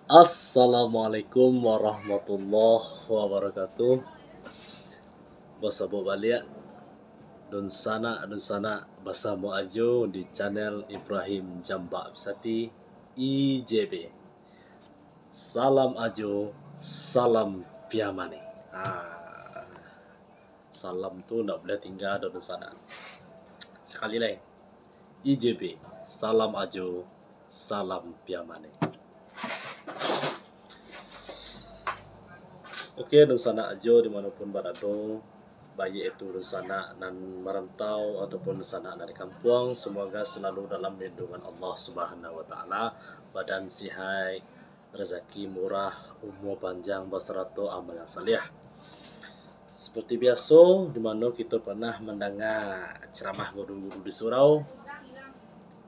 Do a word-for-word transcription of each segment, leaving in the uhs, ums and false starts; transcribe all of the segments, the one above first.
Assalamualaikum warahmatullahi wabarakatuh. Basabuik baliak, dunsanak-dunsanak, basamo Ajo di channel Ibrahim Jambak Pisati, I J B. Salam Ajo, salam Piamane. Ah, salam tu ndak buliah tingga doh, dunsanak. Sakali lai, I J B, salam Ajo, salam Piamane. Oke, dunsanak Ajo di mano pun barado, baiak itu dunsanak nan marantau ataupun dunsanak nan di kampuang, semoga selalu dalam lindungan Allah Subhanahu wa Taala, badan sihat, razaki murah, umua panjang, basarato amal yang saleh. Seperti biaso, di mano kito pernah mandanga ceramah guru-guru di surau,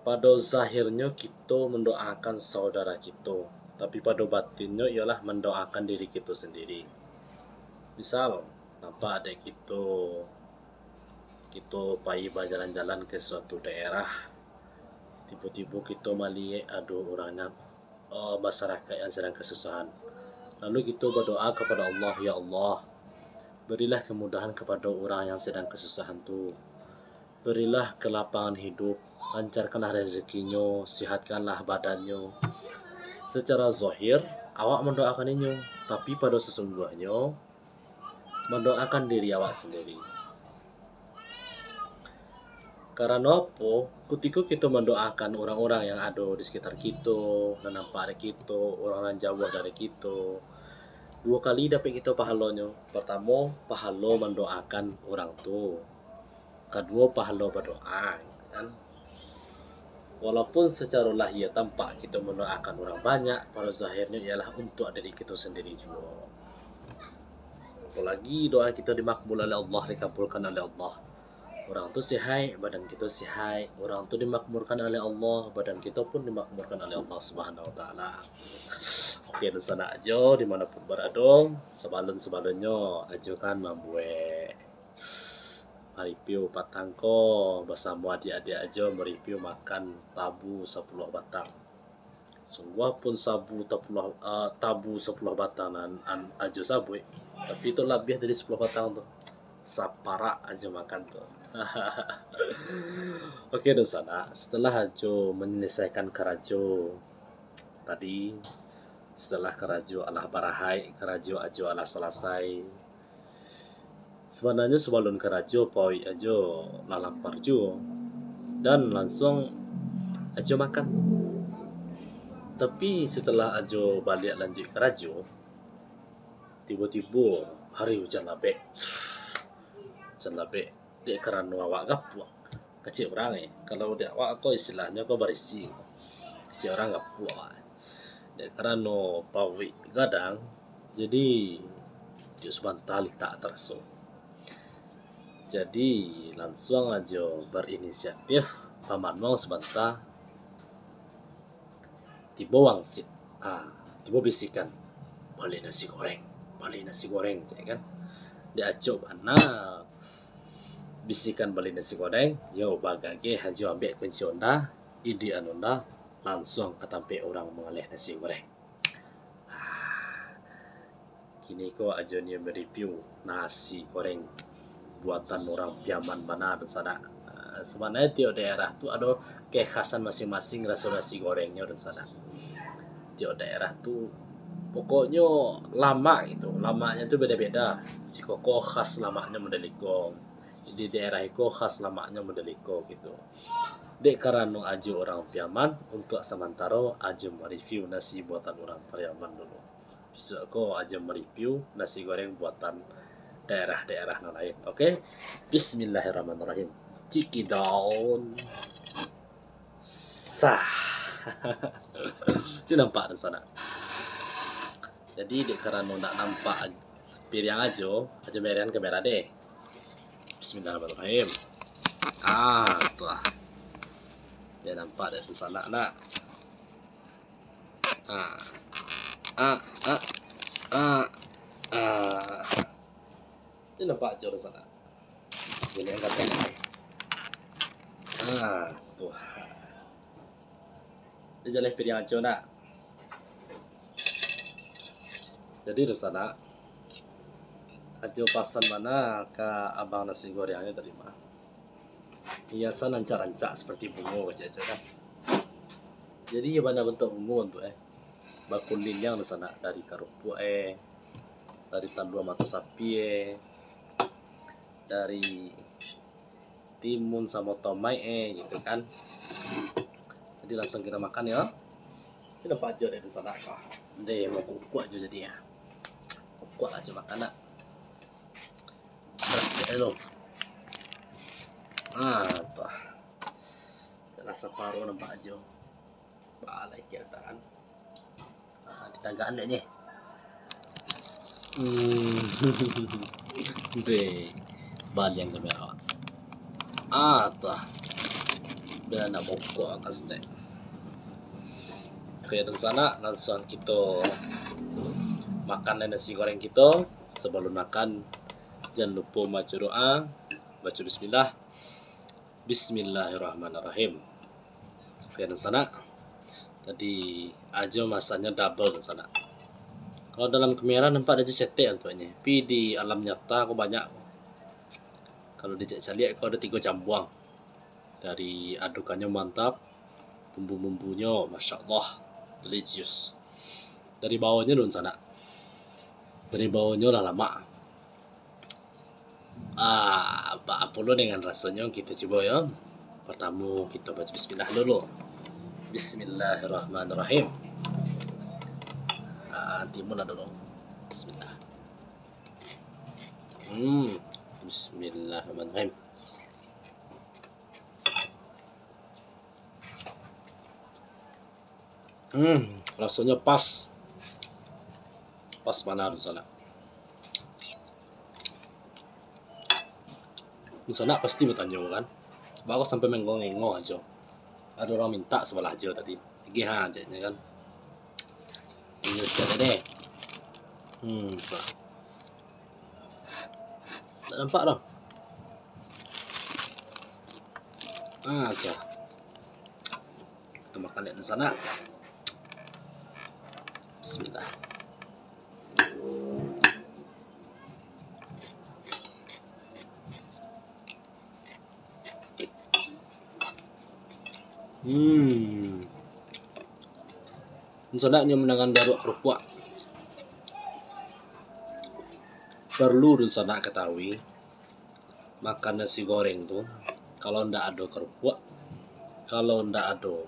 pado zahirnyo kito mandoakan saudara kito, tapi pado batinnyo ialah mandoakan diri kito sendiri. Misal, nampak dek kito, kito pai bajalan-jalan ke suatu daerah, tibo-tibo kito maliek ado urang nan, eh, masyarakat yang sedang kesusahan. Lalu kito badoa kepada Allah, "Ya Allah, berilah kemudahan kepada orang yang sedang kesusahan tu. Berilah kelapangan hidup, lancarkanlah rezekinyo, sihatkanlah badannyo." Secara zahir, awak mandoakan inyo, tapi pado sasungguahnyo, mandoakan diri awak sandiri. Karano apo? Kutiko kito mandoakan urang-urang yang ado di sekitar kito, nan nampak dari kito, urang nan jauah dari kito, duo kali dapek kito pahalonyo. Partamo, pahalo mandoakan urang tu. Kaduo, pahalo badoa, kan? Walaupun sacaro lahia tampak kito mandoakan urang banyak, pado zahirnyo ialah untuak diri kito sandiri juo. Apolagi doa kito dimakbul oleh Allah, dikabulkan oleh Allah. Urang tu sihaik, badan kito sihaik. Urang tu dimakmurkan oleh Allah, badan kito pun dimakmurkan oleh Allah Subhanahu wa Taala. Oke, dunsanak Ajo, di mano pun barado, sabalun-sabalunnyo Ajo kan mambuek maripiu patang ko, basamo adiak-adiak Ajo maripiu makan tabu sapuluah batang. Sungguah pun sabu tapuluah, eh, tabu sapuluah batang nan, an, Ajo sabuik, tapi tu labiah dari sapuluah batang tu. Saparak Ajo makan tu. Oke, dunsanak, setelah Ajo manyalasaikan karajo tadi, setelah karajo alah barahaik, karajo Ajo alah salasai, sabananyo sabalun karajo, paruik Ajo lah lapar juo, dan lansuang Ajo makan. Tapi, setelah Ajo baliak lanjuik karajo, tibo-tibo hari ujan labek. Ujan labek, dek karano awak gapuak. Kecek urang, eh, kalau di awak ko istilahnyo ko barisi. Kecek urang gapuak. Dek karano paruik gadang, jadi tiok sabanta litak taraso. Jadi, lansuang Ajo barinisiatif bamanuang sabanta. Tibo wangsit. Ah, tibo bisikan, "Bali nasi goreng, bali nasi goreng," cek kan. Dek acok bana bisikan bali nasi goreng, yo, bagageh Ajo ambiak kunci onda, idiak onda, lansuang ka tampek urang mangaleh nasi goreng. Ah, kini ko Ajo nio maripiu nasi goreng buatan urang Piaman bana, dunsanak. Ah, sabananyo tiok daerah tu ado kekhasan masing-masing raso nasi gorengnyo, dunsanak. Tiok daerah tu pokoknyo lamak gitu. Lamaknyo tu beda-beda. Siko ko khas lamaknyo model iko. Di daerah iko khas lamaknyo model iko gitu. Dek karano Ajo urang Piaman, untuak samantaro Ajo maripiu nasi buatan urang Piaman dulu. Bisuak ko Ajo maripiu nasi goreng buatan daerah-daerah nan lain. Oke. Bismillahirrahmanirrahim. Cikidaun. Sah. Itu nampak di sana. Jadi, dek karano ndak nampak piriang Ajo, Ajo merian kamera deh. Bismillahirrahmanirrahim. Ah, tu ah. Biar nampak dari sana nak. Ah. Ah, ah, ah, ah. Ini nampak Ajo di sana. Jadi angkat tangan. Ah, tu. Ini jaleh piriang Ajo nak. Jadi, dunsanak, Ajo pasan bana ka abang nasi gorengnyo tadi mah. Hiasan rancak-rancak seperti bungo, kecek Ajo kan. Jadi, iyo bana bentuk bungo tu, eh. Bakuliliang dunsanak, dari karupuak, eh, dari talua mato sapi, eh, dari timun samo tomaik, eh, gitu kan. Jadi, langsung kita makan, yo. Ini nampak Ajo deh, dunsanak ko. Deh, mau kukuak Ajo jadi, ya. Kukuak Ajo makan, nak. Beras sikit dulu. Ah, tuh. Lah saparuah nampak Ajo. Balai kiadaan. Ah, ditagakan dek nyo. Hmm. Deh, baliang kamera. Ah, tuh. Biar nak bokok angkat stek. Oke, dunsanak, langsung kito makan nasi goreng kito. Sabalum makan, jan lupo maco doa, baco bismillah. Bismillahirrahmanirrahim. Oke, dunsanak. Tadi Ajo masannyo double, dunsanak. Kalau dalam kamera nampak Ajo cetek untuaknyo. Tapi di alam nyata ko banyak. Kalau dicaliak-caliak ko ado tigo cambuang. Dari adukannyo mantap, bumbu-bumbunyo, masya Allah, delicious. Dari bawonyo, dunsanak. Dari bawonyo lah lamak. Ah, baa pulo dengan rasonyo, kito cubo yo. Partamo kito baco bismillah dulu. Bismillahirrahmanirrahim. Ah, timun lah dulu. Bismillah. Hmm, bismillahirrahmanirrahim. Hmm, rasonyo pas. Pas bana, dunsanak. Dunsanak pasti batanyo kan, baa kok sampai mengo-ngo Ajo. Ado urang mintak sabalah Ajo tadi. Agiah ha, ceknyo kan. Ini sudah deh. Hmm, tuh. Tak nampak dah. Ah, tuh. Kita makan dek dunsanak. Bismillah. Hmm. Dunsanak nyo mandangan garuak karupuak. Perlu dunsanak katahui, makan nasi goreng tu, kalau ndak ado karupuak, kalau ndak ado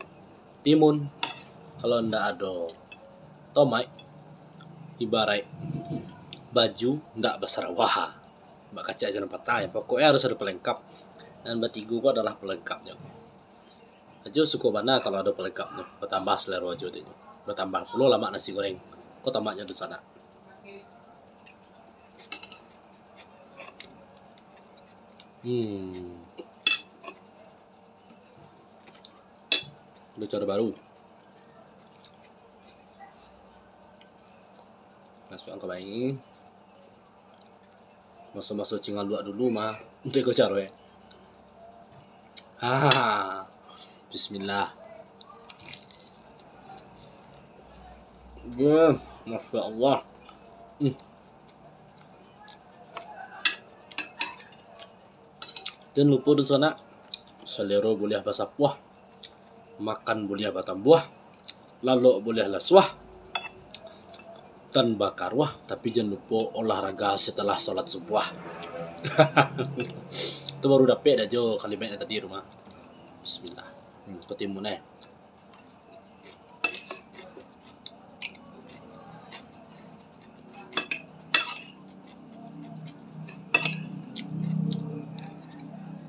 timun, kalau ndak ado tomaik, ibaraik baju ndak basarawa. Bak kacak jalan patah, pokoknyo harus ado pelengkap. Dan batigo ko adalah pelengkapnyo. Ajo suko bana kalau ado pelengkapnyo, batambah selero Ajo tu. Batambah pulo lamak nasi goreng. Ko tamaknyo dunsanak. Hmm. Ado caro baru. Masuak ka bai. Maso-maso cingaluak dulu mah. Entah ko caro, eh. Ah, bismillah. Ya, masya Allah. Hmm. Jan lupo dunsanak, salero buliah basapuah, makan buliah batambuah, lalok buliah lasuah, dan bakaruah, tapi jan lupo olahraga setelah salat subuah. Tu baru dapek dah jo kalimatnyo tadi tu mah. Bismillah. Hmm, kutimun eh.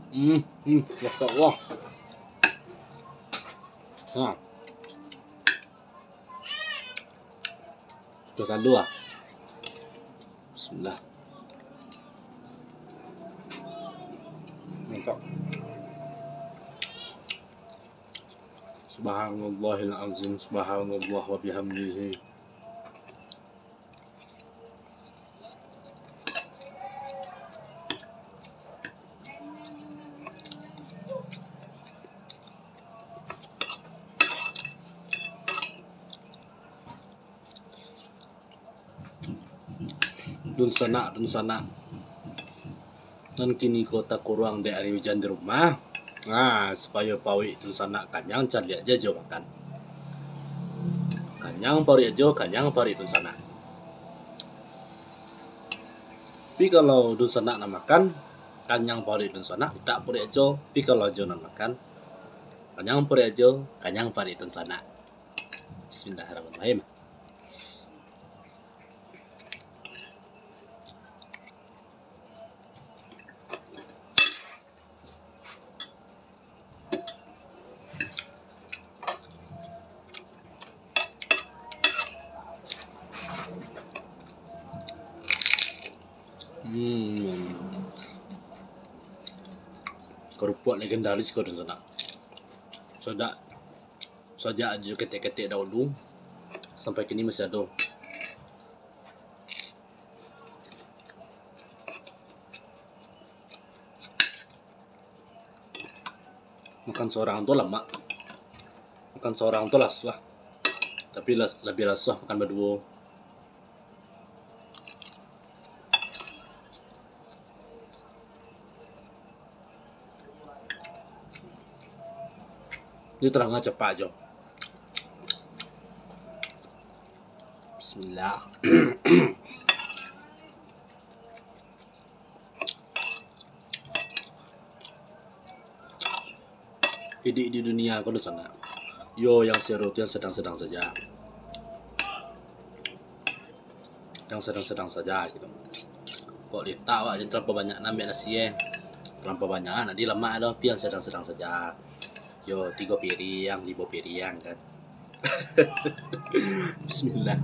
Hmm, hmm, masya Allah. Ha. Sudah talu ah. Bismillah. Mantap. Subhanallahil azim, subhanallah wa bihamdihi. Dunsanak, dunsanak nan kiniko takuruang dek ari ujan di rumah. Nah, supayo paruik dunsanak kanyang, caliak jo ajo makan. Kanyang paruik ajo, kanyang paruik dunsanak. Tapi kalau dunsanak nak makan, kanyang paruik dunsanak, pitak paruik ajo. Tapi kalau ajo nak makan, kanyang paruik ajo, kanyang paruik dunsanak. Bismillahirrahmanirrahim. Hmm. Karupuak legendaris ko dunsanak. Sajak, sajak ajo ketek-ketek dahulu sampai kini masih ado. Makan sorang tu lamak. Makan sorang tu lasuah. Tapi las-, labiah lasuah makan baduo. Ini taranga capak ajo. Bismillah. Iduik di dunia ko dunsanak, yo, yang siro tu yang sadang-sadang saja. Yang sadang-sadang saja gitu. Kok litak awak jan talampau banyak nak ambiak nasi, eh. Talampau banyak nak dilamak doh, tapi yang sadang-sadang saja. Yo, tigo piriang, limo piriang kan. Bismillah.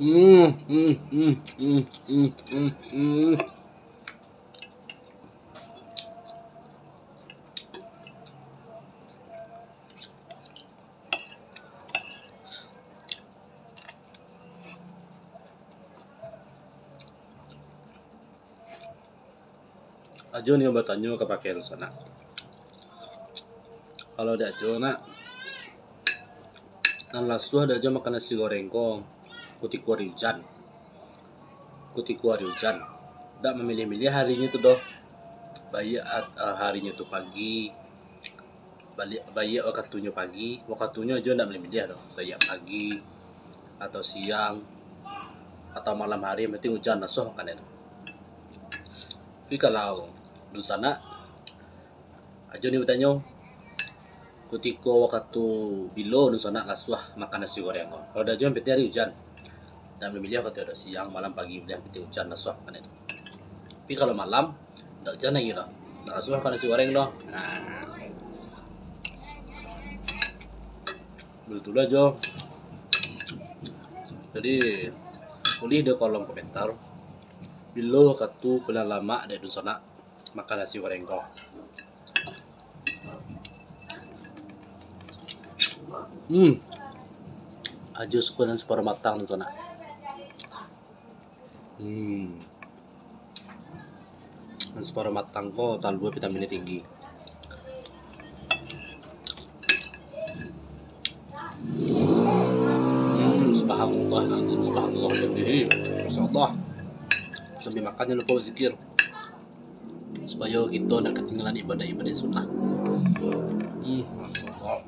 Hmm, hmm, hmm, hmm, hmm, hmm, hmm. Ajo nio batanyo ka pakai tu sanak. Kalau di ajo nak, nan lasuah di ajo makan nasi goreng ko kutiko ari ujan. Kutiko ari ujan. Dak mamiliah-miliah harinyo tu doh. Baiak at-, ah, harinyo tu pagi, baliak, baiak wakatunyo pagi, wakatunyo ajo ndak mamiliah-miliah doh. Baiak pagi, atau siang, atau malam hari, yang penting ujan lasuah makan tu. Tapi kalau dunsanak, ajo nio batanyo, kutiko wakatu bilo dunsanak lasuah makan nasi goreng ko? Kalau di ajo yang penting ari ujan. Dak mamiliah wakatu ado siang, malam, pagi, buliah, yang penting ujan lasuah makan tu. Tapi kalau malam, dak ujan lai doh. Dak lasuah makan nasi goreng doh. Nah. Baitulah jo. Jadi, tulih di kolom komentar, bilo wakatu paling lamak dek dunsanak makan nasi goreng ko. Hmm. Ajo suko nan saparo matang tu sanak. Hmm. Nan saparo matang ko talua vitaminnyo tinggi. Hmm, subhanallah, subhanallah, bihamdihi. Masya Allah. Sambil makan jangan lupa berzikir. Supayo kito dak katinggalan ibadah-ibadah sunnah. Hmm, Masya Allah.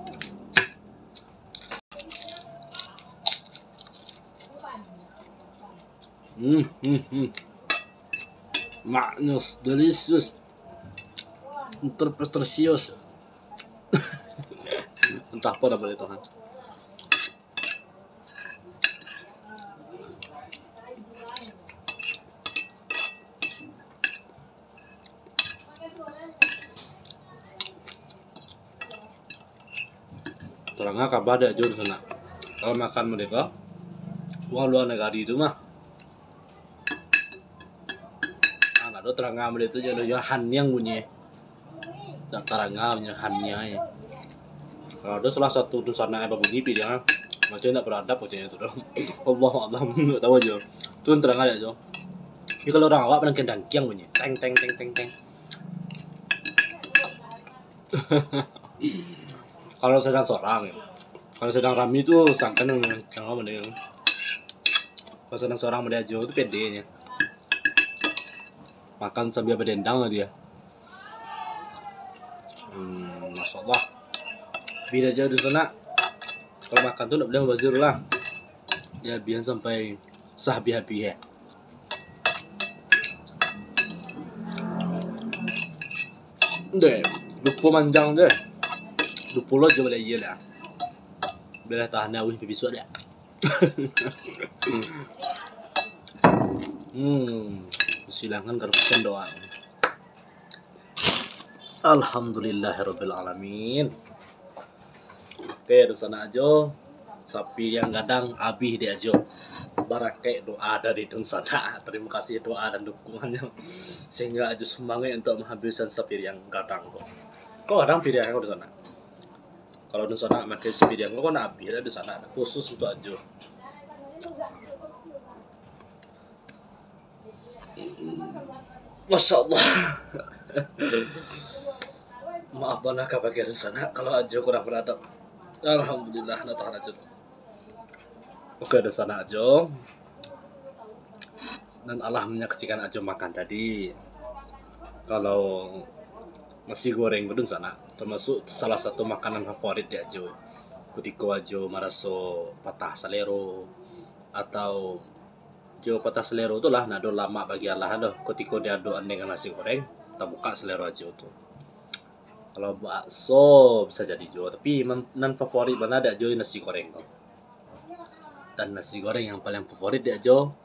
Hmm, hmm, hmm. Maknyus, delicious. Terpetersius. Entah apa nama itu, ha. Taranga kaba dek Jun sanak. Kalau makan merdeka, uang luar negara tu mah. Ah, ado taranga model tu, ado yang hanyang bunyi. Tak taranga bunyi hanyang, eh. Kalau ada salah satu dunsanak yang babunyi pilihan, macam tak beradab macam itu doh. Allahu a'lam, tak tahu aja. Tu yang terang aja. Tapi kalau urang awak, padangkiang-dangkiang bunyi. Teng, teng, teng, teng, teng. Kalau sadang sorang, ya. Kalau sadang rami tu, sangkan yang kencang apa ni. Kalau sadang sorang, Bunda Ajo tu pedenya. Makan sambil badendang lah dia. Hmm, Masya Allah. Bida jauh di sana. Kalau makan tu ndak boleh mubazir lah. Dia habisan sampai sahabih-habih, ya. Deh, lupo manjang deh. Lupo lo jo balai lah. Bialah tahan awih pibisuak deh. Hmm, silakan kalau pesan doa. Alhamdulillahirabbil alamin. Oke, dunsanak Ajo, sapiriang gadang abih dek Ajo. Barakaik doa dari dunsanak. Terima kasih doa dan dukungannya, sehingga Ajo semangat untuk menghabiskan sapiriang gadang ko. Ko gadang piriang ko dunsanak. Kalau dunsanak makan sapiriang ko, ko nak abih lah dunsanak, khusus untuk Ajo. Masya Allah. Maaf bana ka bagian dunsanak kalau Ajo kurang beradab. Alhamdulillah, nah tahan Ajo. Oke, dunsanak Ajo. Dan Allah menyaksikan Ajo makan tadi. Kalau nasi goreng ko dunsanak, termasuk salah satu makanan favorit di Ajo. Kutiko Ajo maraso patah salero, atau jo patah salero tu lah, nak ado lamak bagi alah doh. Kutiko diadokan dengan nasi goreng, tabuka salero Ajo tu. Kalau bakso bisa jadi juo, tapi nan favorit bana dek Ajo nasi goreng tu. Dan nasi goreng yang paling favorit dek Ajo,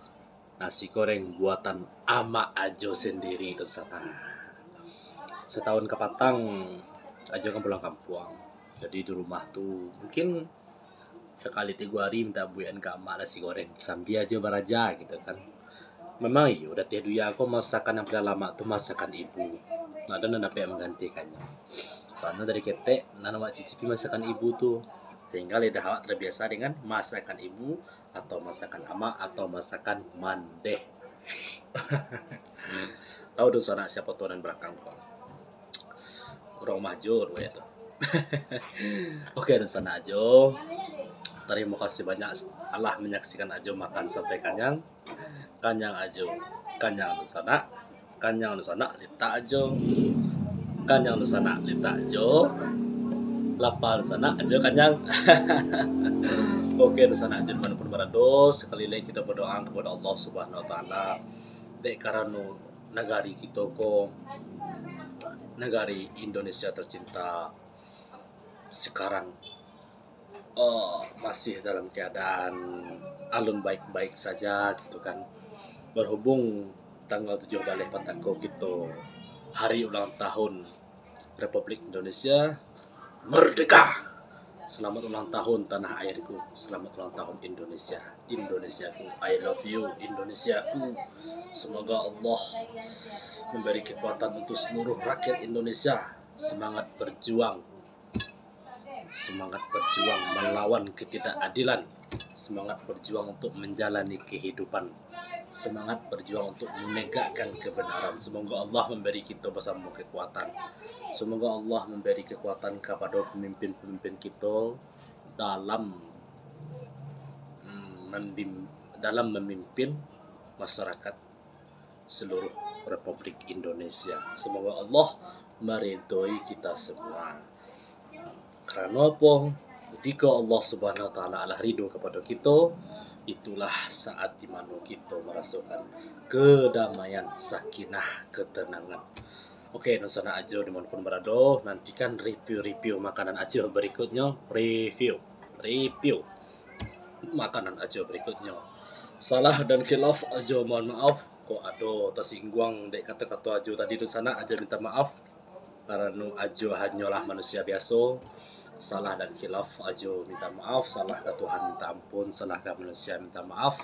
nasi goreng buatan amak Ajo sendiri tu sana. Setahun kapatang, Ajo kan pulang kampuang. Jadi di rumah tu mungkin sakali tigo hari minta buekan ka amak nasi goreng, sambia Ajo baraja gitu kan. Memang iyo, di ateh dunia ko masakan yang paling lamak tu masakan ibu. Ndak ado nan dapek manggantikannyo. Soalnyo dari ketek, nan awak cicipi masakan ibu tu, sehingga lidah awak terbiasa dengan masakan ibu, atau masakan amak, atau masakan mandeh. Tahu dunsanak siapo tu nan balakang ko? Urang rumah Ajo tu, ya tu. Oke, dunsanak Ajo. Terima kasih banyak Allah menyaksikan Ajo makan sampai kanyang. Kanyang Ajo, kanyang dunsanak. Kanyang dunsanak, litak Ajo. Kanyang dunsanak, litak Ajo. Lapa dunsanak, Ajo kanyang. Oke, dunsanak Ajo dimanapun barado, sekali lagi kita berdoa kepada Allah Subhanahu Wa Taala. Dek karano nagari kito ko, nagari Indonesia tercinta, sekarang, eh, masih dalam keadaan alun baik-baik saja gitu kan. Berhubung tanggal tujuh baleh patang ko kito hari ulang tahun Republik Indonesia Merdeka. Selamat ulang tahun tanah airku. Selamat ulang tahun Indonesia. Indonesiaku, I love you Indonesiaku. Semoga Allah memberi kekuatan untuk seluruh rakyat Indonesia. Semangat berjuang. Semangat berjuang melawan ketidakadilan. Semangat berjuang untuk menjalani kehidupan. Semangat berjuang untuk menegakkan kebenaran. Semoga Allah memberi kita bersama kekuatan. Semoga Allah memberi kekuatan kepada pemimpin-pemimpin kita dalam, mm, membim-, dalam memimpin masyarakat seluruh Republik Indonesia. Semoga Allah meridhoi kita semua. Karano apo? Ketika Allah Subhanahu Wa Taala alah ridho kepada kita, itulah saat di mano kita merasakan kedamaian, sakinah, ketenangan. Oke, dunsanak Ajo dimanapun barado, nantikan review-review makanan Ajo berikutnyo. Review, review makanan Ajo berikutnyo. Salah dan khilaf Ajo mohon maaf. Kok ado tasingguang dek kato-kato Ajo tadi, dunsanak Ajo minta maaf. Karano Ajo hanyolah manusia biaso. Salah dan khilaf Ajo minta maaf. Salah ka Tuhan minta ampun. Salah ka manusia minta maaf.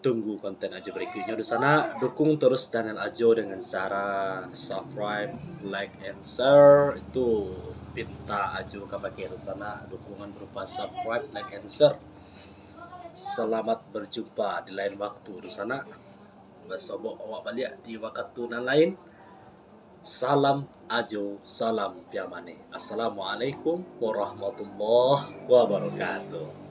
Tunggu konten Ajo berikutnya, dunsanak. Dukung terus channel Ajo dengan cara subscribe, like, and share. Itu pinta Ajo ka pakai, dunsanak. Dukungan berupa subscribe, like, and share. Selamat berjumpa di lain waktu, dunsanak. Basobok awak baliak di wakatu nan lain. Salam Ajo, salam Piamane. Assalamualaikum warahmatullahi wabarakatuh.